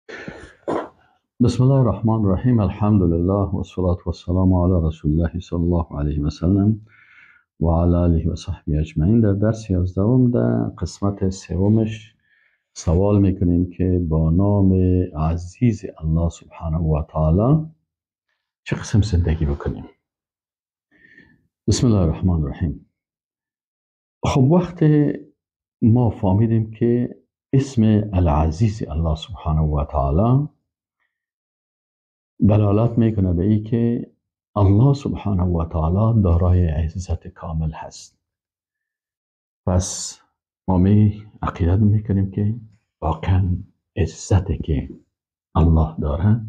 بسم الله الرحمن الرحیم. الحمد لله و الصلاة و السلام علی رسول الله صلی الله علیه و سلم و علی آله و صحبه اجمعین. در درس 11 در قسمت سومش سوال میکنیم که با نام عزیز الله سبحانه و تعالی چه قسم زندگی بکنیم. بسم الله الرحمن الرحیم. خب وقت ما فهمیدیم که اسم العزیز الله سبحانه و تعالی دلالت میکنه به ای که الله سبحانه و تعالی دارای عزت کامل هست. پس ما می عقیدت میکنیم که واقعا عزتی که الله داره،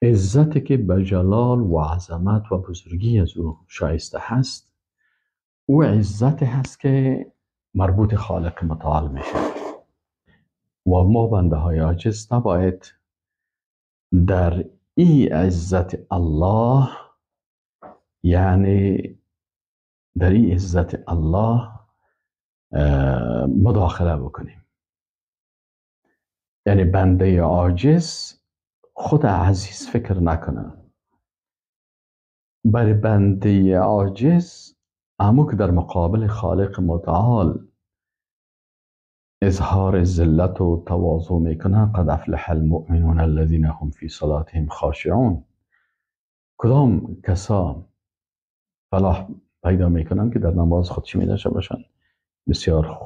عزتی که به جلال و عظمت و بزرگی از او شایسته هست، او عزت هست که مربوط خالق متعال میشه و ما بنده های عاجز نباید در ای عزت الله، یعنی در ای عزت الله مداخله بکنیم. یعنی بنده عاجز خود عزیز فکر نکنه. برای بنده عاجز امو که در مقابل خالق متعال اظهار ذلت و تواضع میکنه، قد افلح المؤمنون الذين هم فی صلاتهم خاشعون. کدام کسا فلاح پیدا میکنن که در نماز خود چی می داشته باشن؟ بسیار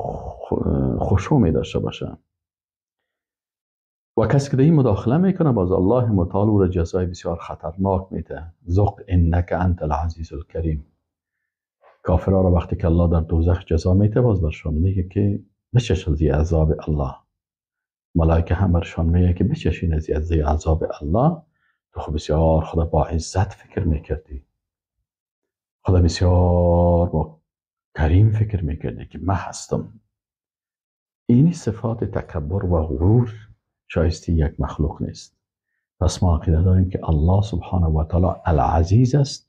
خشوع می داشته باشن. و کسی که در این مداخله میکنه باز الله متعال او را جزای بسیار خطرناک میده. ذق انک انت العزیز الکریم. کافرها را وقتی که الله در دوزخ جزا میده باز برشان میگه که بچش از عذاب الله. ملائکه هم برشان میگه که بچشین از عذاب الله. تو خب بسیار خدا با عزت فکر میکردی، خدا بسیار با کریم فکر میکردی که من هستم. اینی صفات تکبر و غرور شایسته یک مخلوق نیست. پس ما عقیده داریم که الله سبحانه و تعالی العزیز است،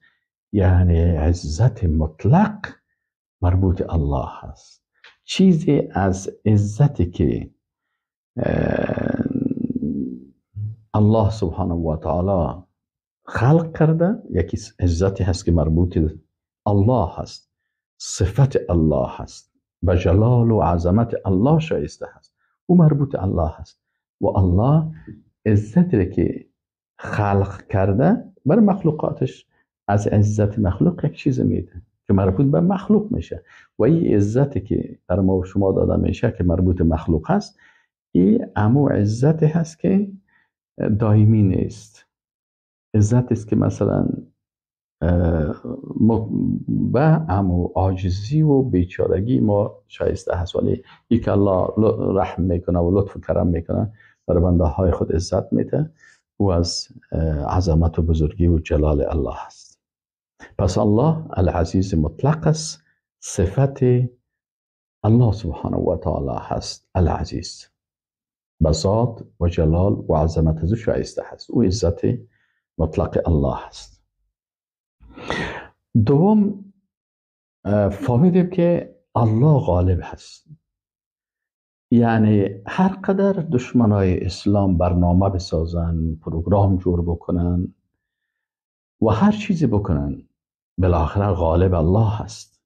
یعنی عزت مطلق مربوط الله هست. چیزی از عزتی که الله سبحانه و تعالی خلق کرده، یکی عزتی هست که مربوط الله هست، صفت الله هست، به جلال و عظمت الله شایسته هست، او مربوط الله هست. و الله عزتی که خلق کرده بر مخلوقاتش، از عزت مخلوق یک چیز میده که مربوط به مخلوق میشه. و این عزتی که در ما و شما داده میشه که مربوط مخلوق هست، این امو عزتی هست که دائمی نیست. عزت است که مثلا به امو عاجزی و بیچارگی ما شایسته هست، ولی ای که الله رحم میکنه و لطف و کرم میکنه برای بنده های خود عزت میده، او از عظمت و بزرگی و جلال الله هست. پس الله العزیز مطلق است، صفت الله سبحانه و تعالی هست العزیز، به ذات و جلال و عظمت از او شایسته هست، او عزت مطلق الله هست. دوم، فهمیدیم که الله غالب هست، یعنی هر قدر دشمنای اسلام برنامه بسازن، پروگرام جور بکنن و هر چیزی بکنن، بالاخره غالب الله هست.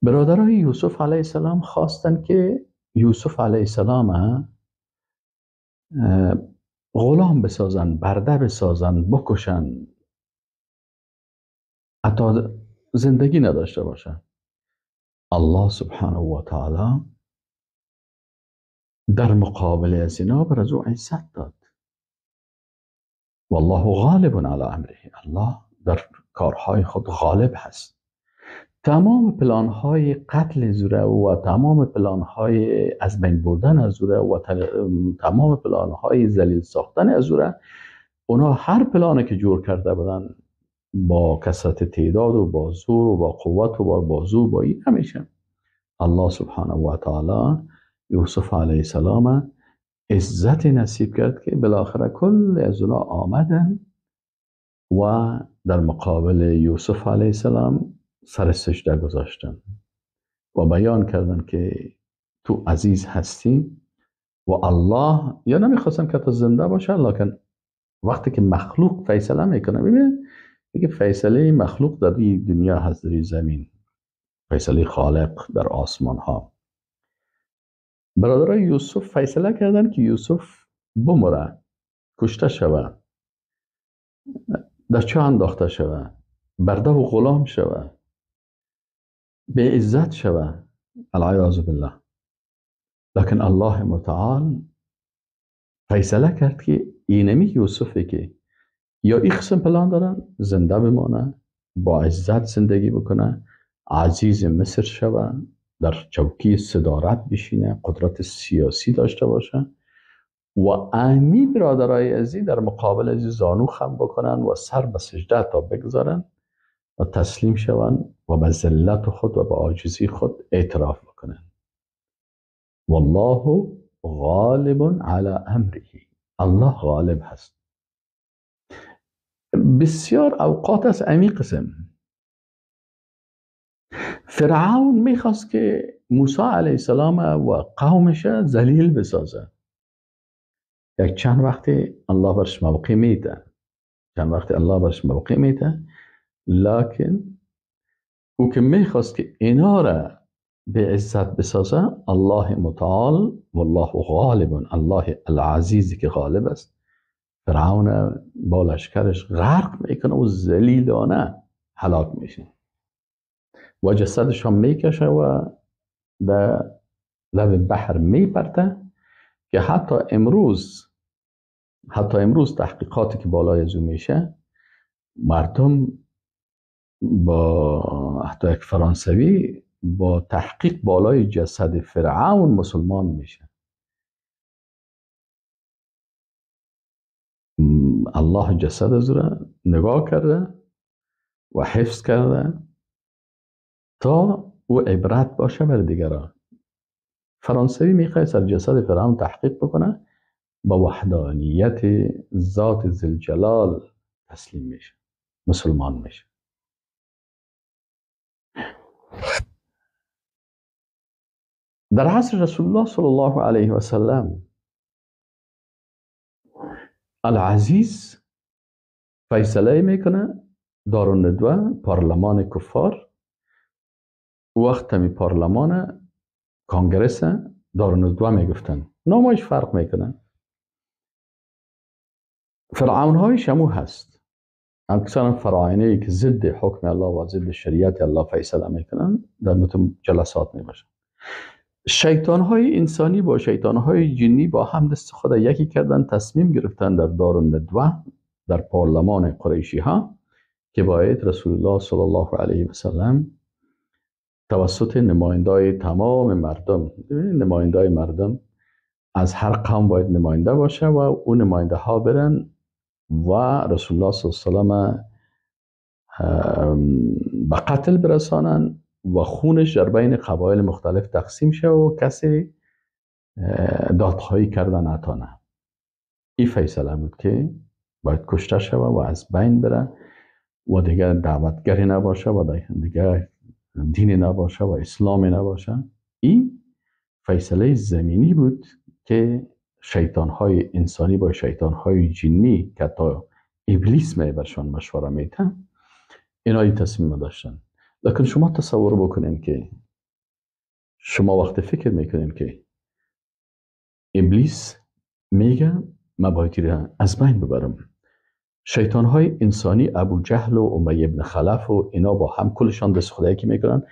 برادرای یوسف علیه السلام خواستن که یوسف علیه السلام غلام بسازن، برده بسازن، بکشن، حتی زندگی نداشته باشن. الله سبحانه و تعالی در مقابل از اینا بر از او عزت داد. والله غالب علی امره. الله در کارهای خود غالب هست. تمام پلانهای قتل زوره و تمام پلانهای از بین بردن از زوره و تمام پلانهای ذلیل ساختن از زوره، اونا هر پلانی که جور کرده بودن با کثرت تعداد و با زور و با قوت و با بازو با این همیشه الله سبحانه و تعالی یوسف علیه السلام عزت نصیب کرد که بالاخره کل از اونا آمدن و در مقابل یوسف علیه السلام سر سجده گذاشتن و بیان کردن که تو عزیز هستی و الله یا نمیخواستن که تا زنده باشه، لکن وقتی که مخلوق فیصله میکنه، ببینید دیگه فیصله مخلوق در این دنیا هست، در این زمین، فیصله خالق در آسمان ها. برادرای یوسف فیصله کردن که یوسف بمره، کشته شوه، در چاه انداخته شوه، برده و غلام شوه، به عزت شوه، العیاذ بالله. لکن الله متعال فیصله کرد که اینمی یوسفی که یا این قسم پلان دارن زنده بمانه، با عزت زندگی بکنه، عزیز مصر شوه، در چوکی صدارت بشینه، قدرت سیاسی داشته باشه و امی برادرای ازی در مقابل ازی زانو خم بکنن و سر به سجده تا بگذارن و تسلیم شون و به ذلت خود و به عاجزی خود اعتراف بکنن. والله غالب علی امره، الله غالب هست. بسیار اوقات از امی قسم فرعون میخواست که موسی علیه السلام و قومش ذلیل بسازه. یک چند وقتی الله برش موقع میده، چند وقتی الله برش موقع میده، لکن او که میخواست که اینا را به عزت بسازه، الله متعال والله غالب، الله العزیزی که غالب است، فرعون با لشکرش غرق میکنه و ذلیلانه هلاک میشه و جسدش هم میکشه و در لب بحر میپرته که حتی امروز تحقیقاتی که بالای از او میشه، مردم با حتی یک فرانسوی با تحقیق بالای جسد فرعون مسلمان میشه. الله جسد از را نگاه کرده و حفظ کرده تا او عبرت باشه بر دیگران. فرانسوی میخواد سر جسد فرعون تحقیق بکنه، با وحدانیت ذات ذوالجلال تسلیم میشه، مسلمان میشه. در عصر رسول الله صلی الله علیه و سلم العزیز فیصله میکنه، دارالندوه پارلمان کفار، وقت می پارلمان کانگرس دارالندوه میگفتن، نامش فرق میکنه. فرعون های شمو هست، هم کسان فراعنه که ضد حکم الله و ضد شریعت الله فیصله میکنن، در متون جلسات میباشن. شیطان های انسانی با شیطان های جنی با هم دست خود یکی کردن، تصمیم گرفتن در دارالندوه در پارلمان قریشی ها که باید رسول الله صلی الله علیه و سلم توسط نمایندای تمام مردم، نمایندای مردم از هر قوم باید نماینده باشه و اون نماینده ها برن و رسول الله صلی الله علیه و سلم به قتل برسانن و خونش در بین قبایل مختلف تقسیم شه و کسی دادخواهی کرده نتانه. این فیصله بود که باید کشته شوه و از بین بره و دیگه دعوتگری نباشه و دیگه دینی نباشه و اسلامی نباشه. این فیصله زمینی بود که شیطانهای انسانی با شیطانهای جنی که تا ابلیس می برشان مشوره میتن، اینا این تصمیم داشتن. لکن شما تصور بکنین که شما وقت فکر میکنین که ابلیس میگه من باید از بین ببرم، شیطانهای انسانی ابو جهل و امیه ابن خلف و اینا با هم کلشان دست خدایی که میکنن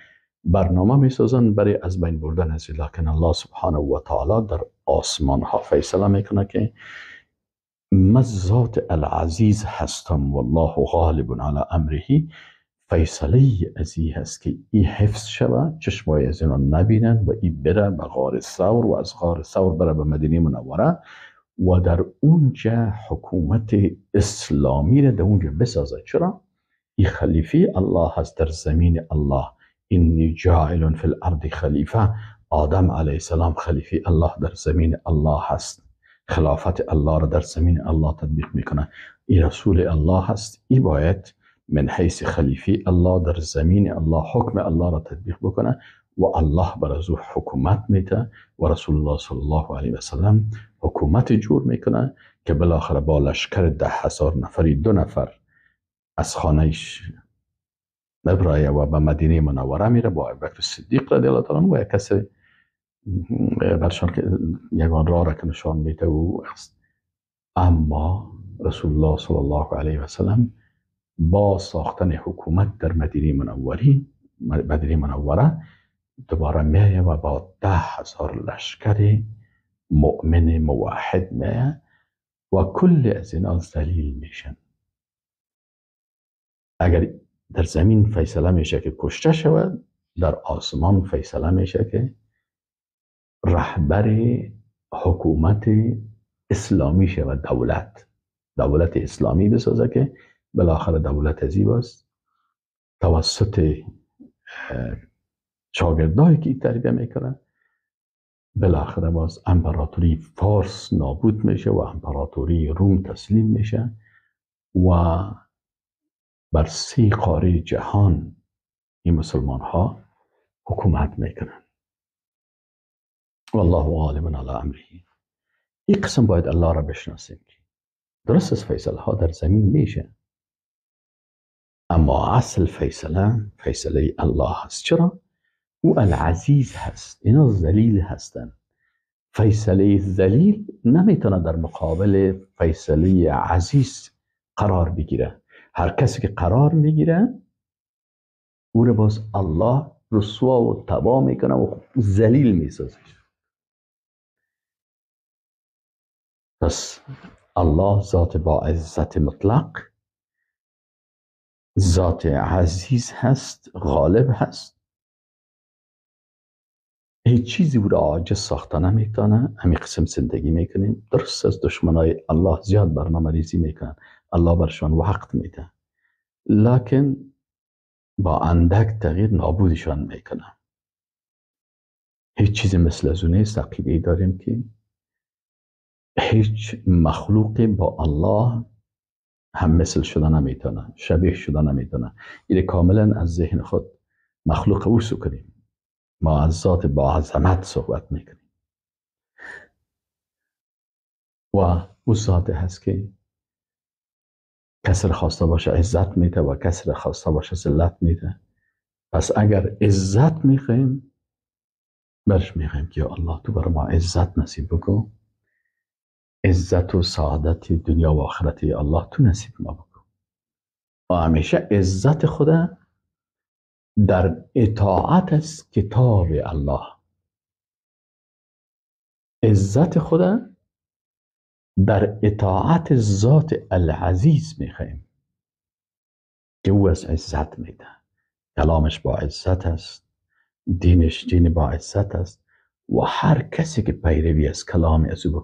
برنامه میسازن برای از بین بردن از. لکن الله سبحانه و تعالی در آسمان ها فیصله میکنه که من ذات العزیز هستم والله غالب علی امره. فیصله ازی هست که ای حفظ شوه، چشمای از اینا نبینن و ای بره به غار ثور و از غار ثور بره به مدینه منوره و در اونجا حکومت اسلامی را در اونجا بسازه. چرا؟ ای خلیفه الله هست در زمین الله. انی جاعل فی الارض خلیفه. آدم علیه السلام خلیفه الله در زمین الله هست، خلافت الله را در زمین الله تطبیق میکنه. ای رسول الله هست، ای باید من حیث خلیفه الله در زمین الله حکم الله را تطبیق بکنه و الله بر از او حکومت میده و رسول الله صلی الله علیه و سلم حکومت جور میکنه که بالاخره با لشکر 10,000 نفری 2 نفر از خانهش مبرایه و به مدینه منوره میره با ابوبکر صدیق رضی الله تعالی عنه و یک کس برشان که یگان راه را که نشان میده او است. اما رسول الله صلی الله علیه و سلم با ساختن حکومت در مدینه منوره دوباره میایه و با 10,000 لشکر مؤمن موحد میایه و کل از اینا ذلیل میشن. اگر در زمین فیصله میشه که کشته شود، در آسمان فیصله میشه که رهبر حکومت اسلامی شود، دولت اسلامی بسازه که بالاخره دولت ازی باز توسط شاگردایی که تربیه میکنه بالاخره باز امپراتوری فارس نابود میشه و امپراتوری روم تسلیم میشه و بر 3 قاره جهان این مسلمان ها حکومت میکنن. والله غالب علی امره. این قسم باید الله را بشناسیم که درست از فیصله ها در زمین میشه، اما اصل فیصله فیصله الله هست. چرا؟ او العزیز هست، اینا ذلیل هستن. فیصله ذلیل نمیتونه در مقابل فیصله عزیز قرار بگیره. هر کسی که قرار میگیره او رو باز الله رسوا و تباه میکنه و ذلیل میسازه. پس الله ذات با عزت مطلق، ذات عزیز هست، غالب هست، هیچ چیزی او را عاجز ساخته نمیتونه. همین قسم زندگی میکنیم. درست از دشمنای الله زیاد برنامه ریزی میکنن، الله برشان وقت میده، لکن با اندک تغییر نابودشان میکنه. هیچ چیزی مثل از اون نیست. عقیده داریم که هیچ مخلوقی با الله هم مثل شده نمیتونه، شبیه شده نمیتونه. این کاملا از ذهن خود مخلوق او سو کنیم. ما از ذات با عظمت صحبت میکنیم و او ذات هست که کسی را خواسته باشه عزت میده و کسی را خواسته باشه ذلت میده. پس اگر عزت میخوایم برش میخوایم که یا الله تو برای ما عزت نصیب بکن، عزت و سعادت دنیا و آخرت الله تو نصیب ما بکن. و همیشه عزت خدا در اطاعت از کتاب الله، عزت خدا در اطاعت ذات العزیز میخوایم که او از عزت میده. کلامش با عزت است، دینش دین با عزت است و هر کسی که پیروی از کلام از او